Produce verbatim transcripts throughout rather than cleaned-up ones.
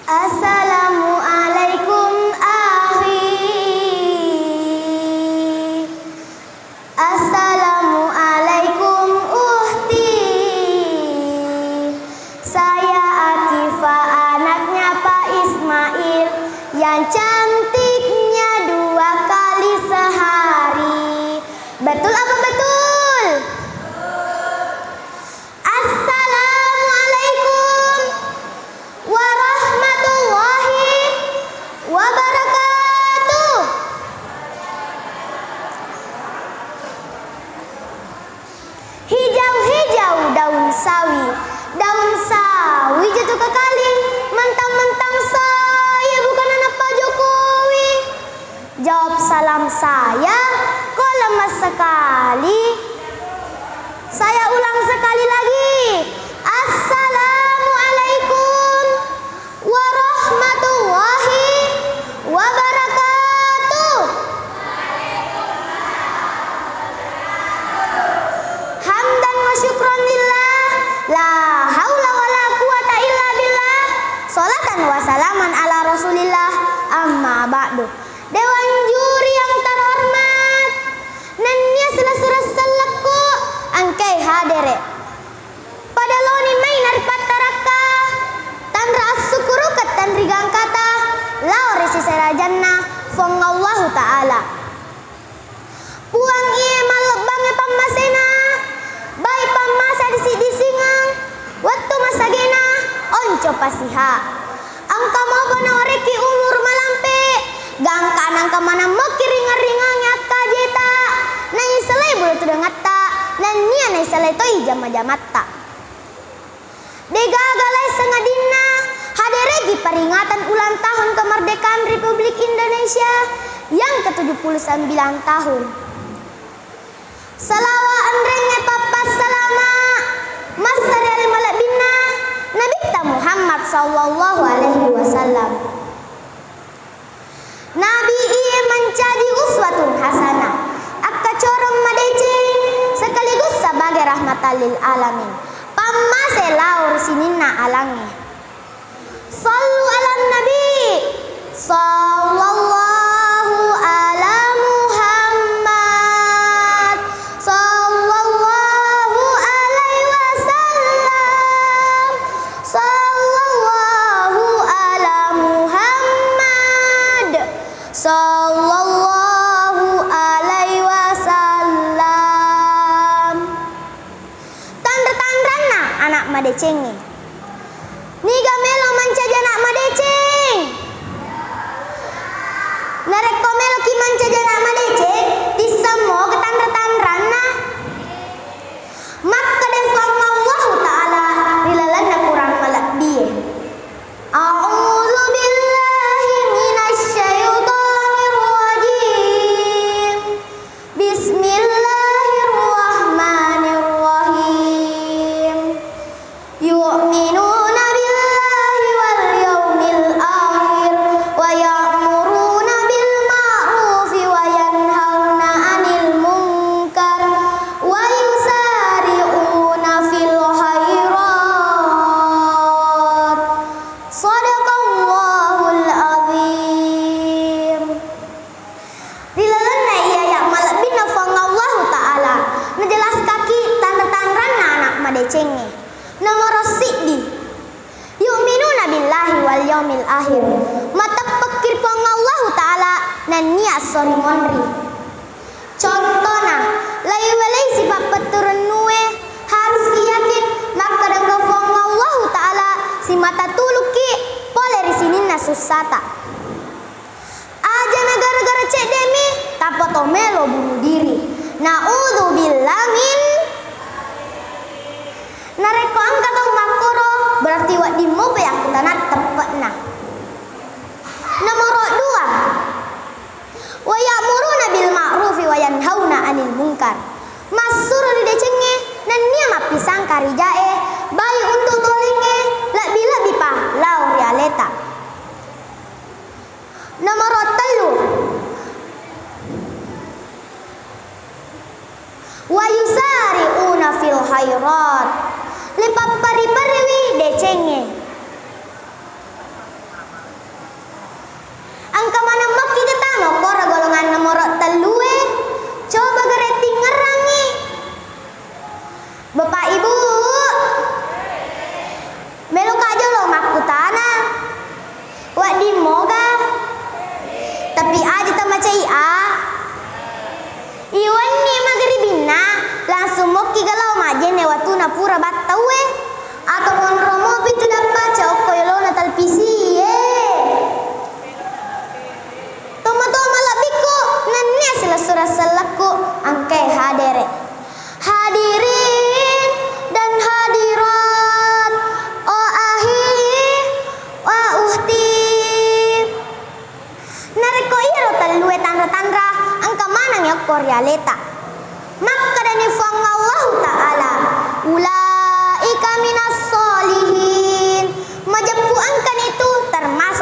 Assalamualaikum, akhi. Assalamualaikum, ukhti. Saya Akifa, anaknya Pak Ismail, yang cantiknya dua kali sehari. Betul apa betul? Assalamualaikum warahmatullahi wabarakatuh. Hijau-hijau daun sawi, daun sawi jatuh ke kali, mentang-mentang saya bukan anak Pak Jokowi. Jawab salam saya, kok lemah sekali? Saya ulang sekali lagi. Assalamualaikum warahmatullahi wabarakatuh. Hamdan wa syukran lillah, la haula wa la quwata illa billah, salatan wa salaman ala rasulillah, amma ba'du. Dewan juri yang terhormat, nennia sila surang sellekku engkai hadere. Pada loni mai naripattarakka, tanra assukuruka tanrigangkata lao ri seserajanna Fuang Allahu Ta'ala. Puang iye mallebbangnge pammasena, baik pammase disidisingeng, wettu masagena, onco pasiha. Engka mopa nawarekki umur malampe, gangka nangka maneng mokki ringang-ringangngi akkajeta, naisalai bulu tudangetta, nennia naisalai toi jama-jamatta. Degaga laing sangadinna haderegi peringatan ulang tahun kemerdekaan Republik Indonesia yang ketujuh puluh sembilan tahun. Salawa enrengnge pappassalama massari ale malebbinna Nabitta Muhammad sallallahu alaihi wasallam. Nabi iye mancaji uswatun hasanah, akkacoreng madeceng sekaligus sebagai rahmatan lil alamin, pammase lao ri sininna alangnge. Sallu ala nabi, sallallahu ala Muhammad, sallallahu alaihi wasallam, sallallahu ala Muhammad, sallallahu alaihi wasallam. Tanra-tanranna anak madecengnge. Niga melo mancaji anak madeceng? Narekko meloki mancaji anak madeceng, tissemmoga tanra-tanranna. Makkeda Puang Allahu Ta'ala ri lalenna Qur'an malebbie, A'udzu billahi minasy syaithanir rajim. Bismillahirrahmanirrahim. Yu'minuna billahi wal yaumil akhir wa ya'muruna bil ma'rufi wa yanhauna 'anil munkar wa yusari'una fil khairat. Shadaqallahul azim. Ri lalenna iye ayat malebbinna Puang Allahu Ta'ala, najelaskaki tanra-tanranna anak madecengnge. Nomoro siddi, yu'minuna billahi wal yaumil akhir, mateppekki ri Puang Allahu Ta'ala nennia esso ri monri. Contona, laiwelei sipappettu rennue, haruski yakin makkeda engka Puang Allahu Ta'ala simata tulukki pole ri sininna sussata. Aja na gara-gara cedde'mi, tappa to melo bunuh diri. Na'udzubillah min. Narekko engka tau makkoro, berarti wedding mopa yakkutana teppe'na. Nomoro dua, wa ya'muruna bil ma'rufi wa yanhauna 'anil munkar. Massuro ri decengnge nennia mappisangka ri jae, baik untuk tolengnge, lebbi-lebbi pa lao ri aleta. Nomoro tellu, wa yusari'una fil khairat, le pappari-pariwi decengnge.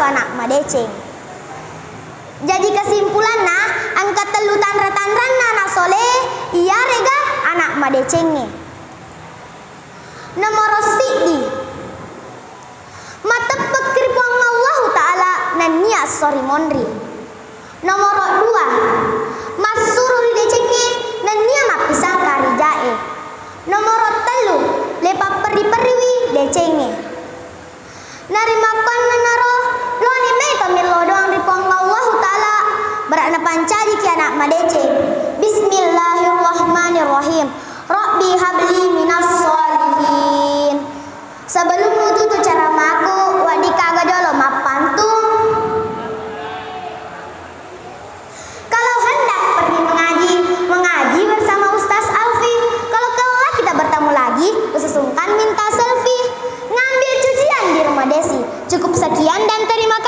anak madeceng. Jaji kesimpulanna, engka tellu tanra-tanranna anak soleh, iyarega anak madecengnge. Nomoro siddi, mateppekki ri Puang Allahu Ta'ala nennia esso ri monri. Nomoro dua, massuru ri decengnge nennia mappisangka ri jae. Nomoro tellu, le papperri-perriwi decengnge. Narimakkuannanaro, loni maito millau doang ri Puang Allahu Ta'ala, bara' napancajiki anak madeceng. Bismillahirrahmanirrahim. Rabbi habli minas solihin. Sebelum mututu ceramaku, weddikkaga jolo mappantu. Kalau hendak pergi mengaji, mengaji bersama Ustaz Alfi. Kalau kelak kita bertemu lagi, ususungkan minta selfie. Ngambil cucian di rumah Desi. Cukup sekian dan terima